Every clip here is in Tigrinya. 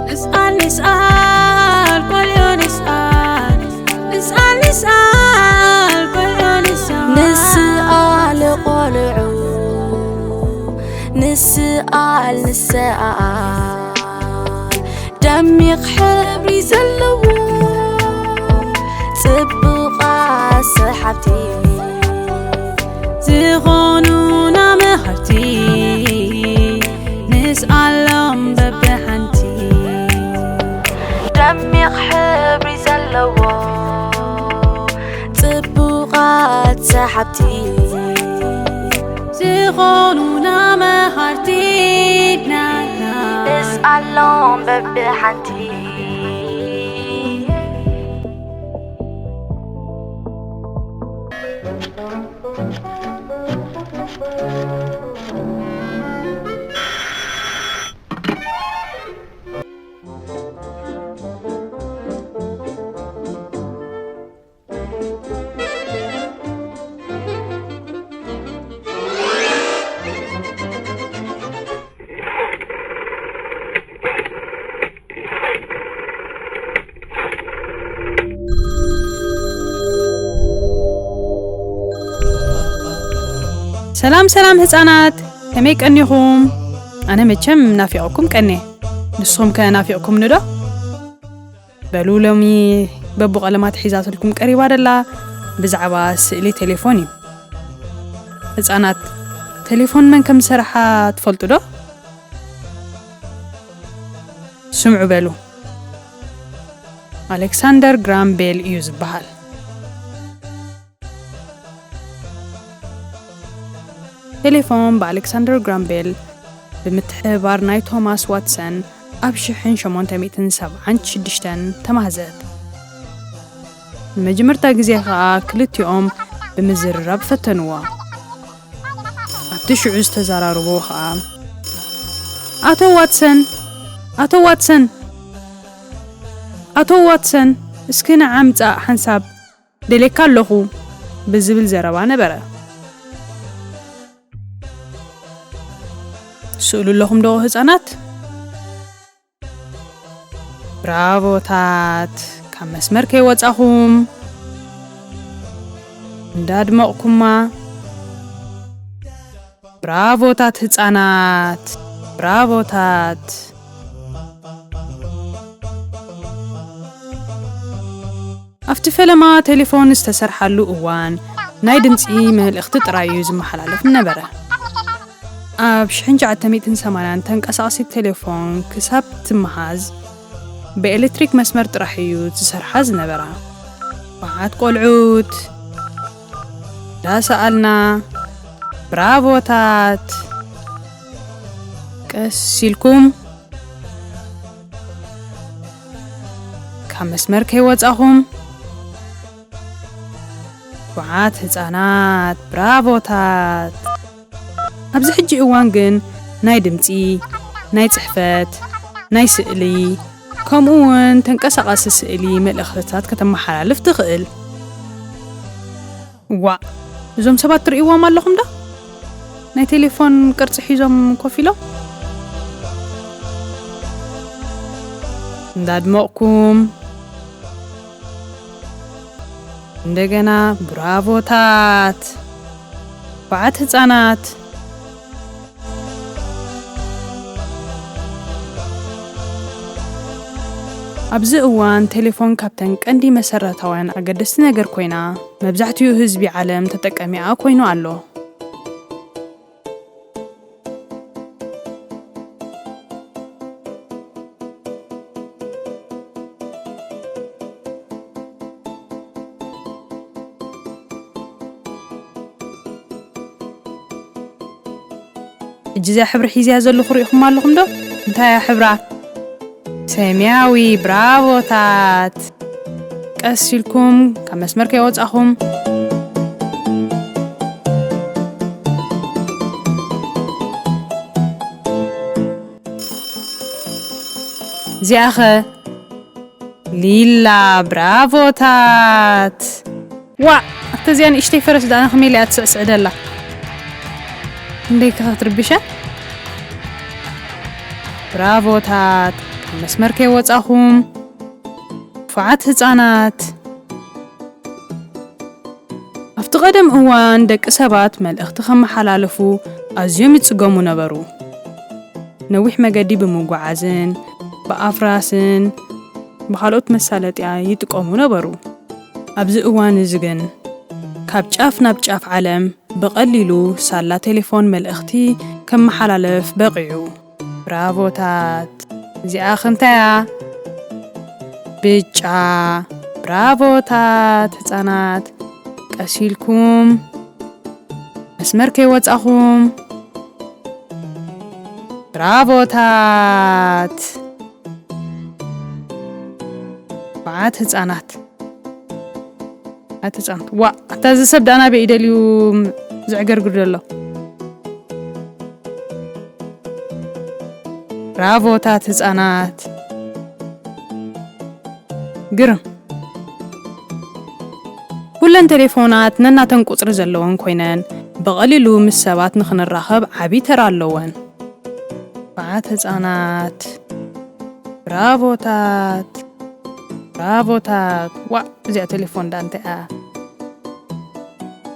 ንስኣል ንስኣል ቆልዑ ንስኣል ንስኣል ንስኣል ቆልዑ ንስኣል ንስኣል ቆልዑ ንስኣል ንስኣል ደሚቕ ሕብሪ ዘለዎ ጽቡቓት ሰሓብቲ ዝኾኑና መሃርቲ ንስኣሎም በብሓንቲ ደሚቕ ሕብሪ ዘለዎ ጽቡቓት ሰሓብቲ ዝኾኑና መሃርቲ ናትና ንስኣሎም በብሓንቲ ሰላም ሰላም ህፃናት፣ ከመይ ቀኒኹም? ኣነ መቸም ናፊቐኩም ቀኔ። ንስኹም ከ ናፊቕኩምኒ ዶ? በሉ፣ ሎሚ በቡ ቀለማት ሒዛትልኩም ቀሪባ ደላ ብዛዕባ ስእሊ ቴሌፎን እዩ። ህፃናት፣ ቴሌፎን መን ከም ዝሰርሓ ትፈልጡ ዶ? ስምዑ በሉ። ኣሌክሳንደር ግራም ቤል እዩ ዝበሃል። ቴሌፎን ብኣሌክሳንደር ግራም ቤል ብምትሕብባር ናይ ቶማስ ዋትሰን ኣብ ሽሕን ሸሞንተ ሚእትን ሰብዓን ሽዱሽተን ተማህዘት። ንመጀመርታ ግዜ ኸኣ ክልቲኦም ብምዝርራብ ፈተንዋ። ኣብቲ ሽዑ ዝተዘራረብዎ ኸኣ፣ "ኣቶ ዋትሰን፣ ኣቶ ዋትሰን፣ ኣቶ ዋትሰን፣ እስኪ ንዓ ምጻእ ሓንሳብ ደልየካ ኣለኹ" ብዝብል ዘረባ ነበረ። ስእሉ ኣለኹም ዶ ህጻናት? ብራቮታት፣ ካብ መስመር ከይወጻኹም እንዳድመቕኩማ። ብራቮታት ህጻናት፣ ብራቮታት። ኣብቲ ፈለማ ቴሌፎን ዝተሰርሓሉ እዋን ናይ ድምጺ መልእኽቲ ጥራይ እዩ ዝመሓላለፍ ነበረ። ኣብ ሽሕን ትሽዓተ ሚእትን ሰማንያን ተንቀሳቓሲት ቴሌፎን ክሳብ ትመሃዝ ብኤሌክትሪክ መስመር ጥራሕ እዩ ዝሰርሓ ዝነበራ። ንፉዓት ቆልዑት፣ እንዳሰኣልና፣ ብራቮታት። ቀስ ኢልኩም ካብ መስመር ከይወጻኹም። ንፉዓት ህጻናት፣ ብራቮታት። ኣብዚ ሕጂ እዋን ግን ናይ ድምጺ፣ ናይ ጽሕፈት፣ ናይ ስእሊ፣ ከምኡ እውን ተንቀሳቓሲ ስእሊ መልእኽትታት ከተመሓላልፍ ትኽእል። ዋእ፣ እዞም ሰባት ትርእይዎም ኣለኹም ዶ? ናይ ቴሌፎን ቅርጺ ሒዞም ኮፍ ኢሎም። እንዳድመቕኩም። እንደገና ብራቮታት። ንፉዓት ህጻናት። ኣብዚ እዋን ቴሌፎን ካብተን ቀንዲ መሰረታውያን ኣገደስቲ ነገር ኮይና፣ መብዛሕትኡ ህዝቢ ዓለም ተጠቃሚኣ ኮይኑ ኣሎ። ሕጂ እዚኣ ሕብሪ ሒዝያ ዘለኹ ርኢኹም ኣለኹም ዶ? እንታይ እያ ሕብራ? ሰማያዊ። ብራቮታት። ቀስ ኢልኩም ካብ መስመር ከይወጻኹም። እዚኣኸ? ሊላ፣ ብራቮታት! ዋእ፣ እተዚኣ ንእሽተይ ፈረስ ደኣ ከመይ ኢላ እያ ትስዕስዕ ደላ? ክንደይ ከ ክትርብሸ? ብራቮታት! ካብ መስመር ከይወጻኹም፣ ንፉዓት ህጻናት! ኣብቲ ቀደም እዋን ደቂ ሰባት መልእኽቲ ከመሓላልፉ ኣዝዮም ይጽገሙ ነበሩ። ነዊሕ መገዲ ብምጉዓዝን ብኣፍራስን ብኻልኦት መሳለጥያ ይጥቀሙ ነበሩ። ኣብዚ እዋን እዚ ግን ካብ ጫፍ ናብ ጫፍ ዓለም ብቐሊሉ ሳላ ቴሌፎን መልእኽቲ ከመሓላልፍ በቒዑ። ብራቮታት! እዚኣ ከ እንታይ እያ? ብጫ። ብራቮታት ህጻናት! ቀስ ኢልኩም መስመር ከይወጻኹም። ብራቮታት! ንፉዓት ህጻናት! ንፉዓት ህጻናት! ዋ፣ ኣታ እዚ ሰብ ዳና በይ ደልዩ ዘዕገርግር ዘሎ? ብራቮታት ህጻናት! ግርም! ኩለን ቴሌፎናት ነናተን ቁጽሪ ዘለወን ኮይነን፣ ብቐሊሉ ምስ ሰባት ንኽንራኸብ ዓቢ ተራ ኣለወን። ንፉዓት ህጻናት! ብራቮታት! ብራቮታት! ዋእ፣ እዚኣ ቴሌፎን ደኣ እንታይ እያ?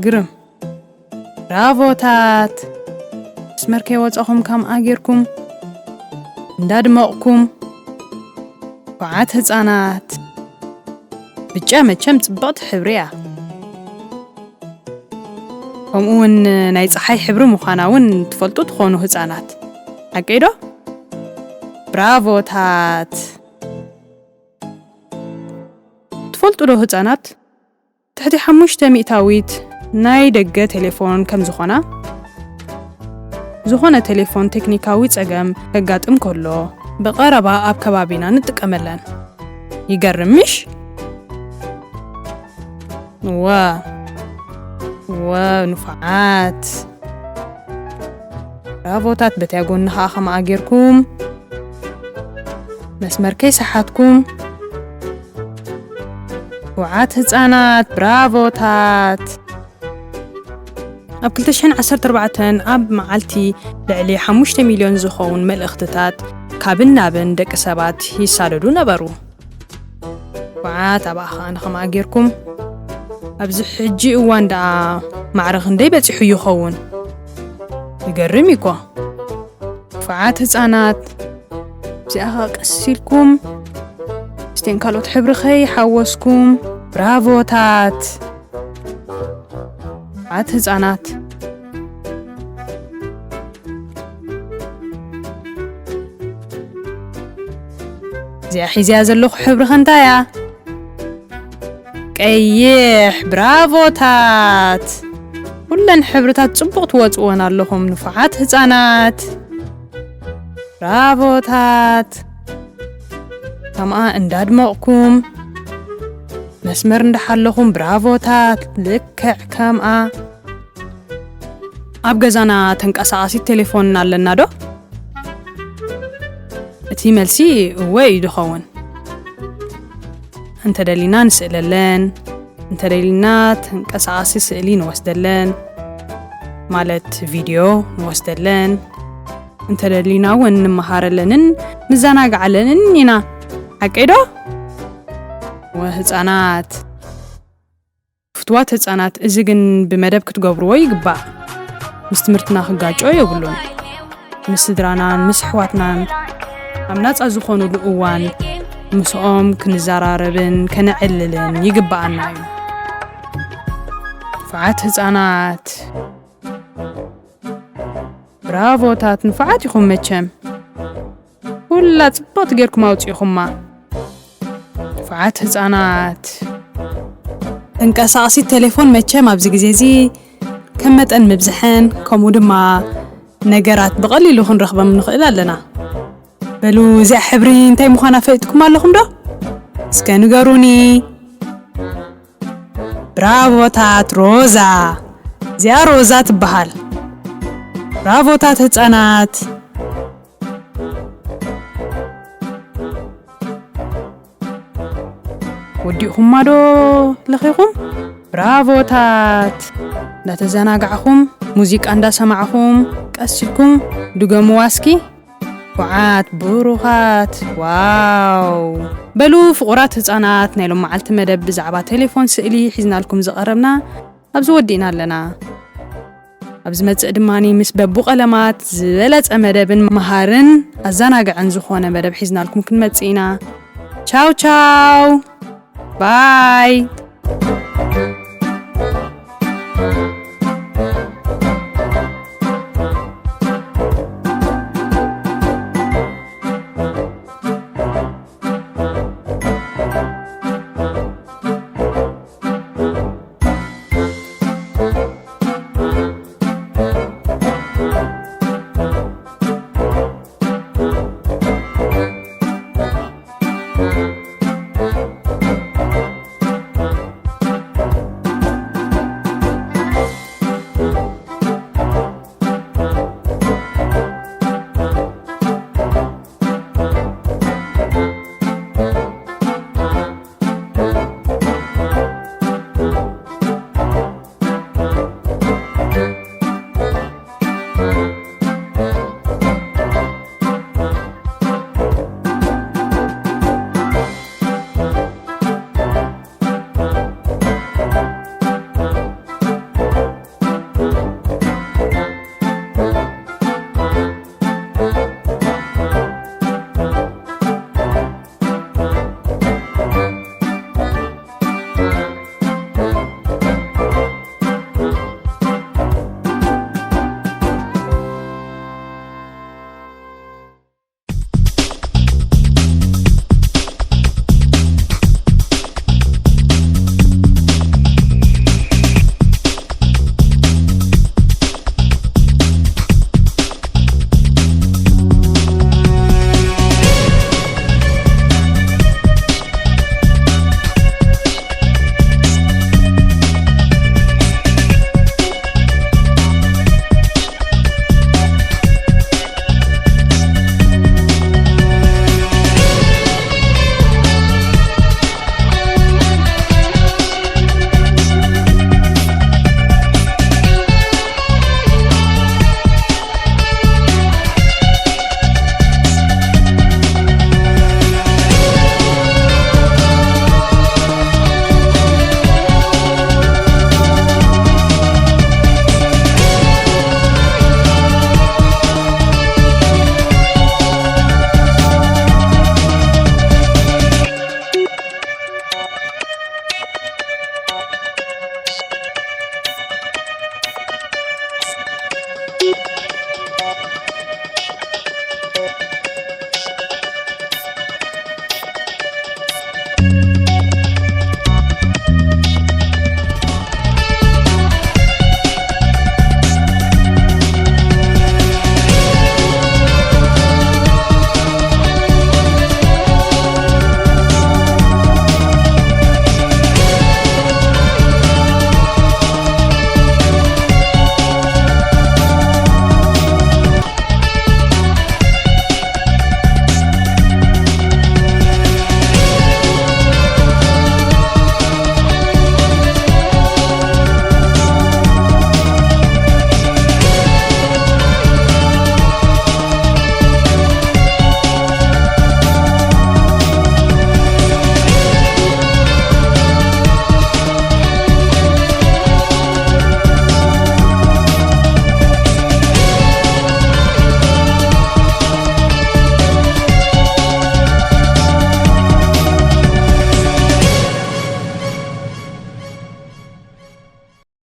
ግርም! ብራቮታት! መስመር ከይወጻኹም ከምኣ ጌርኩም እንዳድመቕኩም። ንፉዓት ህጻናት! ብጫ መቸም ጽብቕቲ ሕብሪ እያ። ከምኡ እውን ናይ ጸሓይ ሕብሪ ምዃና እውን ትፈልጡ ትኾኑ ህጻናት። ሓቀይ ዶ? ብራቮታት! ትፈልጡ ዶ ህጻናት? ትሕቲ ሓሙሽተ ሚእታዊት ናይ ደገ ቴሌፎን ከም ዝኾና፣ ዝኾነ ቴሌፎን ቴክኒካዊ ጸገም ከጋጥም ከሎ፣ ብቐረባ ኣብ ከባቢና ንጥቀመለን። ይገርም ምሽ? ዋ፣ ዋ፣ ንፉዓት! ብራቮታት! በቲያ ጎኒ ኸኣ ከምኣ ጌርኩም መስመር ከይሰሓትኩም። ንፉዓት ህጻናት! ብራቮታት! ኣብ ክልተ ሽሕን ዓሰርተ ኣርባዕተን ኣብ መዓልቲ ልዕሊ ሓሙሽተ ሚልዮን ዝኸውን መልእኽትታት ካብን ናብን ደቂ ሰባት ይሳደዱ ነበሩ። ንፉዓት! ኣብኣ ኸኣ ንኸምኣ ጌርኩም። ኣብዚ ሕጂ እዋን ደኣ ማዕረ ክንደይ በጺሑ ይኸውን? ይገርም እዩ እኮ። ንፉዓት ህጻናት! እዚኣ ኸኣ ቀስ ኢልኩም፣ ምስቲን ካልኦት ሕብሪ ከይሓወስኩም። ብራቮታት! ንፉዓት ህጻናት! እዚኣ ሒዝያ ዘለኹ ሕብሪ ከ እንታይ እያ? ቀይሕ። ብራቮታት! ኩለን ሕብርታት ጽቡቕ ትወጽወን ኣለኹም ንፉዓት ህጻናት። ብራቮታት! ከምኣ እንዳድመቕኩም መስመር እንዳሓለኹም። ብራቮታት! ልክዕ ከምኣ። ኣብ ገዛና ተንቀሳቓሲት ቴሌፎን ኣለና ዶ? እቲ መልሲ እወ እዩ ዝኸውን። እንተደሊና ንስእለለን፣ እንተደሊና ተንቀሳቓሲ ስእሊ ንወስደለን፣ ማለት ቪድዮ ንወስደለን፣ እንተደሊና እውን ንመሃረለንን ንዘናግዓለንን ኢና። ሓቀይ ዶ? ወህፃናት! ፍትዋት ህጻናት፣ እዚ ግን ብመደብ ክትገብርዎ ይግባእ። ምስ ትምህርትና ክጋጮ የብሉን። ምስ ስድራናን ምስ ኣሕዋትናን ኣብ ናጻ ዝኾኑሉ እዋን ምስኦም ክንዘራረብን ከነዕልልን ይግብኣና እዩ። ንፉዓት ህጻናት! ብራቮታት! ንፉዓት ኢኹም መቸም። ኩላ ጽብቕቲ ጌርኩም ኣውጺእኹማ። ንፉዓት ህጻናት! ተንቀሳቓሲት ቴሌፎን መቸም ኣብዚ ግዜ እዚ ከም መጠን ምብዝሐን ከምኡ ድማ ነገራት ብቐሊሉ ክንረኽበም ንኽእል ኣለና። በሉ እዚኣ ሕብሪ እንታይ ምዃና ፈሊጥኩም ኣለኹም ዶ? እስከ ንገሩኒ። ብራቮታት ሮዛ! እዚኣ ሮዛ ትበሃል። ብራቮታት ህጻናት! ወዲእኹማ ዶ ለኺኹም? ብራቮታት! እንዳተዘናጋዕኹም፣ ሙዚቃ እንዳሰማዕኹም፣ ቀስ ኢልኩም ድገምዋ እስኪ። ኩዓት ብሩኻት! ዋው! በሉ ፍቑራት ህጻናት፣ ናይ ሎም መዓልቲ መደብ ብዛዕባ ቴሌፎን ስእሊ ሒዝናልኩም ዝቐረብና ኣብዚ ወዲእና ኣለና። ኣብ ዝመጽእ ድማ ምስ በቡ ቀለማት ዝበለጸ መደብን መሃርን ኣዘናግዕን ዝኾነ መደብ ሒዝናልኩም ክንመጽእ ኢና። ቻው ቻው! ባይ!